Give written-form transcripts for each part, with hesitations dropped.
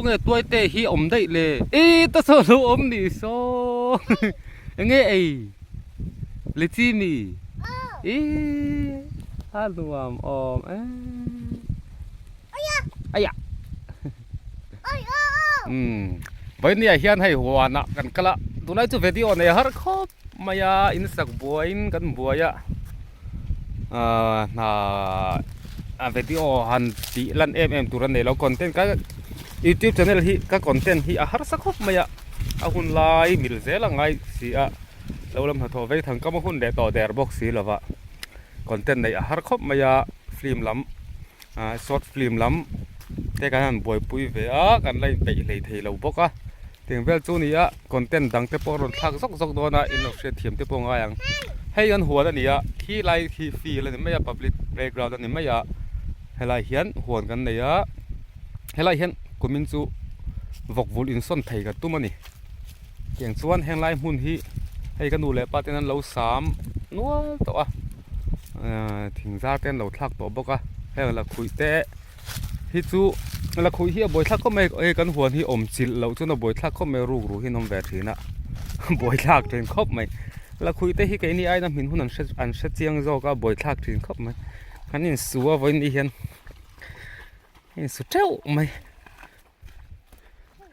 Nge tuaite hi awm daih le? Ih ta saw lo awm nih saw enge ei lichi mi ih a nuam awm e aya umm vawinia hian hei huanah kan kal a tunlai chu video nei har khawp mai a in sak buaiin kan buai a ahh hna a video han tih lan em em tur a nei lo content ka youtube channel hi ka content hi a harsa khawp mai a a hun lai mil zel a ngai si a lo lam hnathawh vei thang kam a hun leh tawh der bawk si lova content neih a har khawp mai a film lam ah short film lam te kan han buaipui ve a kan la inpeih hlei thei lo bawk a tiang vel chu a ni a content dang te pawh a rawn thlak zawk zawk dawn a in lo hriatthiam te pawh a ngai ang hei an huan a ni a khi lai khi field a ni mai a public playground a ni mai a helai hian huan kan nei a helai hian kumin chu vawk vulh insawn thei ka tum a ni tiang chuan henglai hmun hi hei ka nu leh pa ten an lo sam nual tawh a ahh thing zar te an lo thlak tawh bawk a heng lakhuih te hi chu lakhuih hi a buaithlak khawp mai hei kan huan hi awm chilh loh chuan a buaithlak khawp mai ruk ruh hi an awm ve thin a buaithlak thin khawp mai lakhuih te hi keini aina hmin hun an hre an hre chiang zawk a buaithlak thin khawp mai kan insu a vawiin ni hian insu teuh mai.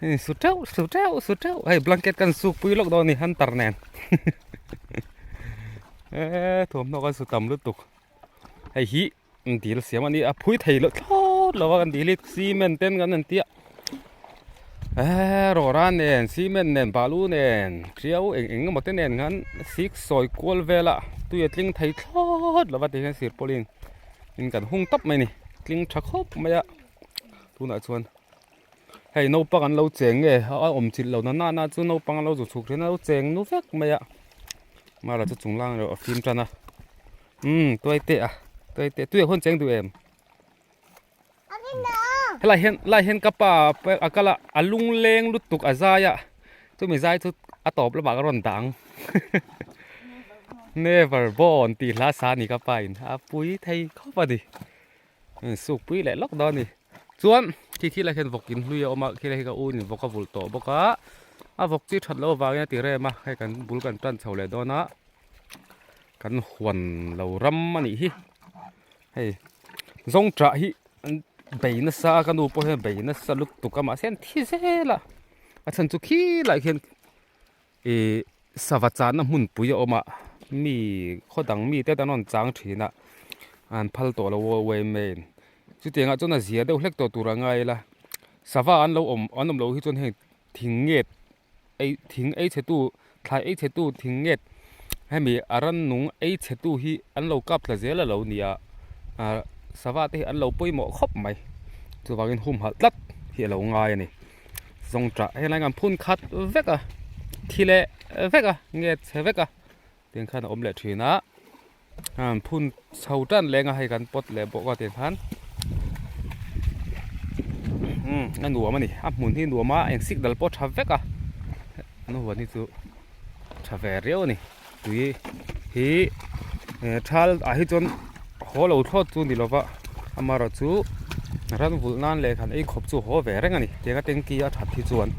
Hei su teuh su teuh su teuh hei blanket kan suk pui lawk dawn a ni hunter nen eee thuamhnaw kan su tam lutuk hei hi dil siam a ni a phui thei loh thlawt lo a kan dil hi cement ten kan han tia eee rawra nen cement nen balu nen tiau eng eng emaw te nen khan sik sawi kual vel a tui a tling thei thlawt lo va ti hian sirpawlin in kan hung tawp mai a ni tling tha khawp mai a. Tunah chuan hei naupang an lo cheng nge a awm chilh lo na nana chu naupang an lo zu chhuk thin a lo cheng nu vek mai a mara chu chung lang erawh a fim tan a umm tuai teh a tuai teh tuiah huan cheng duh em helai hian helai hian ka pa a kal a a lungleng lutuk a zai a chumi zai chu a tawp lamah ka rawn dah ang never born tih hla sa a ni ka pa in a pui thei khawp a ni. Suk pui leh lawk dawn a ni. Chuan khi khi lai khian vawk in hlui a awm a, khi lai hi ka u in vawk a vulh tawh bawk a, a vawk chi that loh avangin a ti rem a, hei kan bul kan tan chho leh dawn a, kan huan lo ram a nih hi. Hei zawng tah hi an bei nasa a, ka nu pawh hian a bei nasa lutuk a mahse an thi zel a, a chhan chu khi lai khian Ih sava chahna hmunpui a awm a mi khaw dang mite tan rawn chang thin a an phal tawh lo a uaimaiin chutiangah chuan a zia deuh hlek tawh tur a ngai ila sava an lo awm an awm loh hi chuan heng thing nget ei thing ei chhe tu thlai ei chhe tu thing nget hemi a rannung ei chhe tu hi an lo kap thla zel a lo ni a ah sava te hi an lo pawimawh khawp mai chuvangin humhalh tlat hi a lo ngai a ni. Zawng tah helai kan phun khat vek a thi leh vek a nge chhe vek a tiang khan a awm leh thin a an phun chho tan leng a hei kan pawt leh bawk a tiang khan umm a nuam a ni a hmun hi nuam a eng signal pawh tha vek a an huan hi chu tha ve riau a ni tui hi thal ah hi chuan haw lo thlawt chu ni lova amaherawhchu ran vulh nan leh khan ei khawp chu haw ve reng a ni tianga tanky a that hi chuan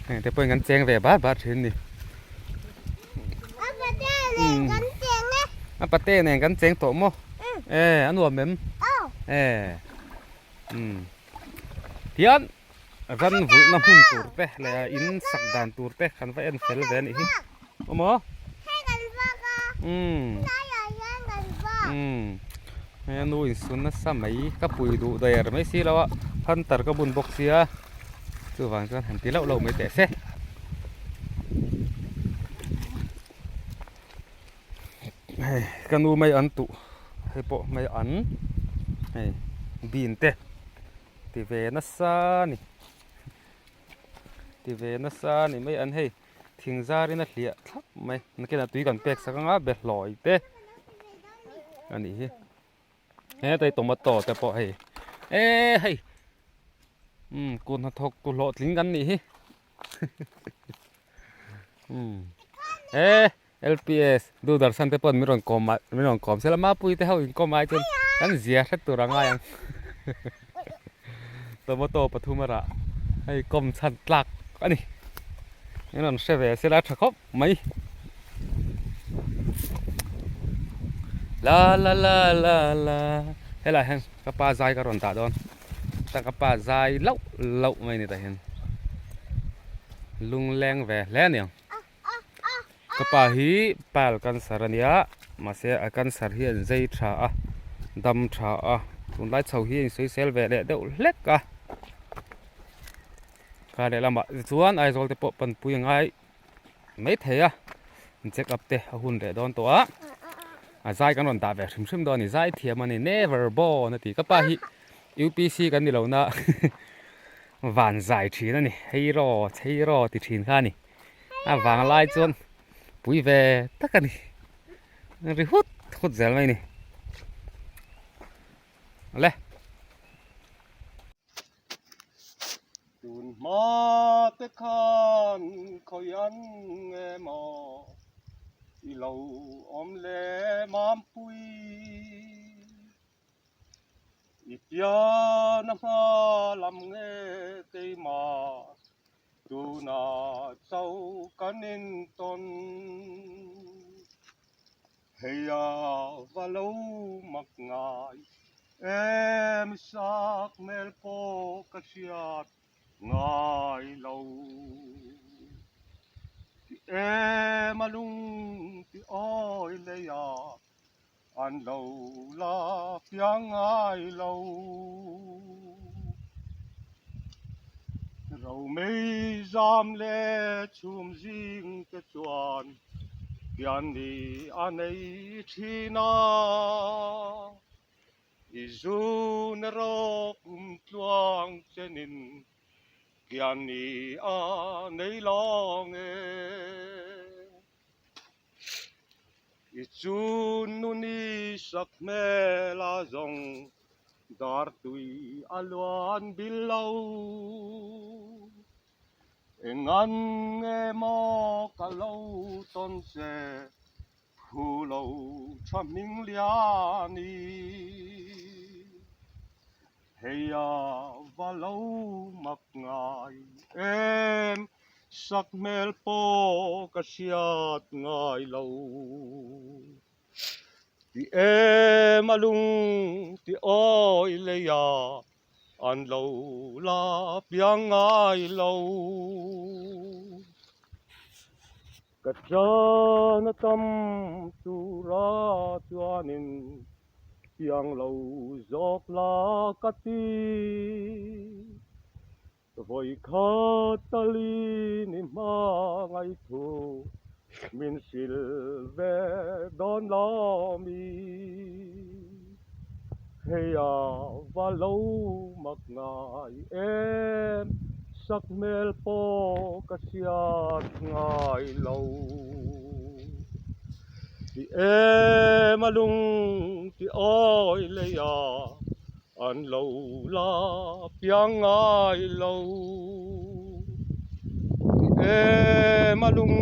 heng te pawhin kan cheng ve bar bar thin a ni a pate nen kan cheng tawh maw e a nuam em e umm tian. Ran vulhna hmun tur te leh in sak dan tur te kan va en fel ve a nih hi. Awm aw? Hei kan vak a. Umm. Tlaiah hian kan vak. Umm. Hei a nu insun nasa mai ka pui duh der mai si lo a hunter ka bun bawk sia chuvang chuan han ti loh loh mai teh se. Hei ka nu mai an tuh hei pawh mai an hei bean te. Ti ve nasa a ni ti ve nasa a ni mai an hei thing zar in a hliah thlap mai nakinah tui kan pek sak anga be hlawi te a nih hi hetlai tomato te pawh hei eh hei umm kut hnathawk tu hlawhtling kan nih hi umm eh. LPS, Doordarshan te pawn min rawn kawm ah min rawn kawm sela Mapuii te ho inkawm ai chuan kan zia hret tur a ngai ang. Tomato pathum a rah hei kawm chhan tlak a ni. In rawn hre ve sela tha khawp mai. La la la la la helai hian ka pa zai ka rawn dah dawn ta ka pa zai lauh lauh mai ni tah hian lungleng ve hle a niang. Ka pa hi pile cancer a nia mahse a cancer hi an zai tha a dam tha a tunlai chho hi a insawisel ve leh deuh hlek a kha lehlamah tichuan Aizawl te pawh panpui a ngai mai thei a check up te a hun leh dawn tawh a a zai kan rawn dah ve hrim hrim dawn a ni zai thiam a ni never born a ti ka pa hi U_P_C kan ni lo na van zai thin a ni hero chheiraw ti thin kha a ni. A vang lai chuan pui ve tak a ni ri hut hut zel mai a ni le. Tun hma te khan khawi an nge maw i lo awm le mampui. I pian a hma lam nge keimah Tunah chauh kan intawn hei a va lo mak ngai em sak hmel pawh ka hriat ngai lo. Ti em a lung ti awi leiah an lo la piang ngai lo. Romei zam leh chhum zing te chuan pian ni a nei thin a, i zun erawh kum tluang chenin pian ni a nei lawng e. I chun nun i sak hmel a zawng dar tui a luan bil lo. Eng an nge maw ka lo tawn che phu lo tha hming lian i. Hei a va lo mak ngai em sak hmel pawh ka hriat ngai lo. Ti em a lung ti awi lei a an lo la piang ngai lo. Ka tan a tam tura chuanin piang lo zawk la ka ti. Vawi khat tali ni hma ngaithu min hrilh ve dawn lo mi. Hei a va lo mak ngai em, sak hmel pawh ka hriat ngai lo. Ti em a lung ti awi lei a An lo la piang ngai lo. Ti em a lung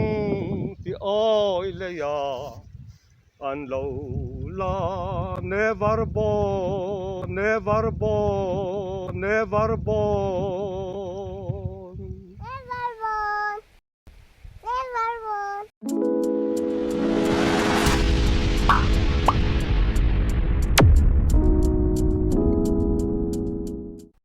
ti awi lei a, an lo la never born, never born, never born.